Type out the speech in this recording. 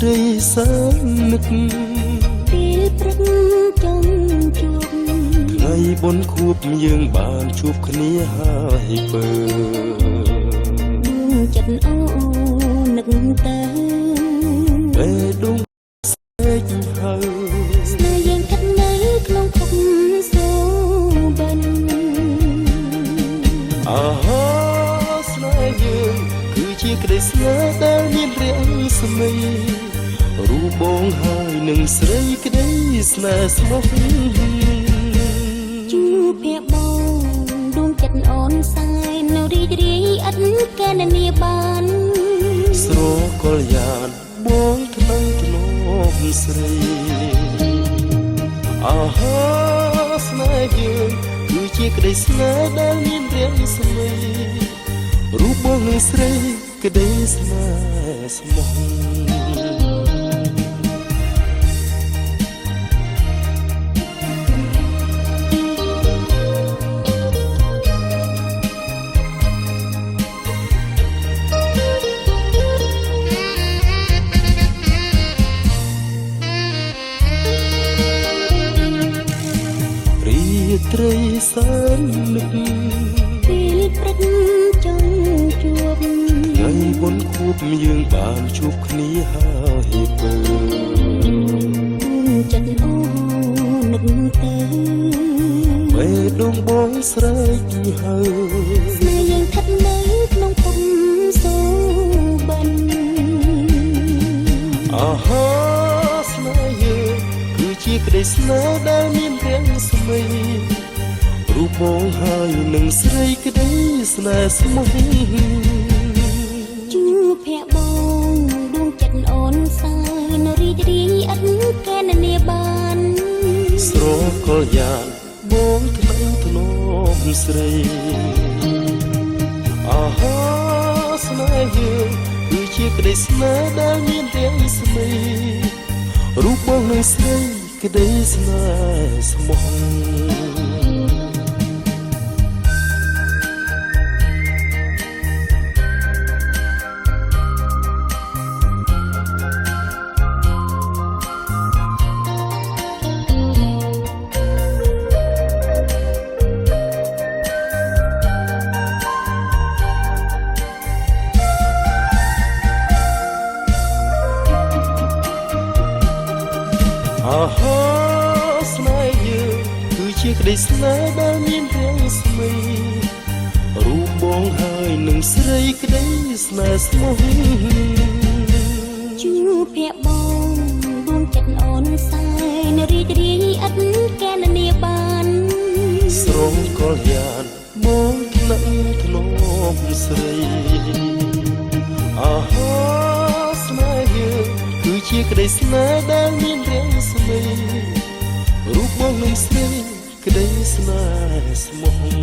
រីសែននឹក ពេលព្រឹកចង់ជួប ថ្ងៃបុណ្យខួបយើងបានជួបគ្នាហើយពើ ដួងចិត្តអូនឹកទៅ ពេលដួងសេចហើយ ស្នេហ៍យើងស្ថិតនៅក្នុងភពសូបិន អាហាស្នេហ៍យើងគឺជាក្តីស្នេហ៍ដែលមានរាំងស្មីរូបបងហើយនឹងស្រីក្តីស្នេហ៍ស្មោះ ជួភៈបងដួងចិត្តអូនសែននៅរីករាយឥតកណនាបាន ស្រកលយានបងថ្នាំងធ្នមស្រីអាហាស្នេហ៍យើងគឺជាក្តីស្នេហ៍ដែលមានរាំងស្មីរូបបងនឹងស្រីក្តីស្នេហ៍ស្មោះ រាត្រីសែននឹក ពេលព្រឹកចង់ជួប ថ្ងៃបុណ្យខួបយើងបានជួបគ្នាហើយពើ ដួងចិត្តអូនឹកទៅ ពេលដួងបងស្រែកហើយ ស្នេហ៍យើងស្ថិតនៅក្នុងភពសូបិន អាហាស្នេហ៍យើងគឺជាក្តីស្នេហ៍ដែលមានរាំងស្មីរូបបងហើយនឹងស្រីក្តីស្នេហ៍ស្មោះ ជួភៈបងដួងចិត្តអូនសែនរីករាយឥតកណនាបាន ស្រកលយានបងថ្នាំងធ្នមស្រីអាហាស្នេហ៍យើងគឺជាក្តីស្នេហ៍ដែលមានរាំងស្មីរូបបងនឹងស្រីក្តីស្នេហ៍ស្មោះ អាហាស្នេហ៍យើងគឺជាក្តីស្នេហ៍ដែលមានរាំងស្មីរូបបងហើយនឹងស្រីក្តីស្នេហ៍ស្មោះ ជួភៈបងដួងចិត្តអូនសែនរីករាយឥតកណនាបាន ស្រងកលយានបងថ្នាក់ធ្នមស្រីអាហាស្នេហ៍យើងគឺជាក្តីស្នេហ៍ដែលមានរាំងស្មីរូបបងនឹងស្រីក្តីស្នេហ៍ស្មោះ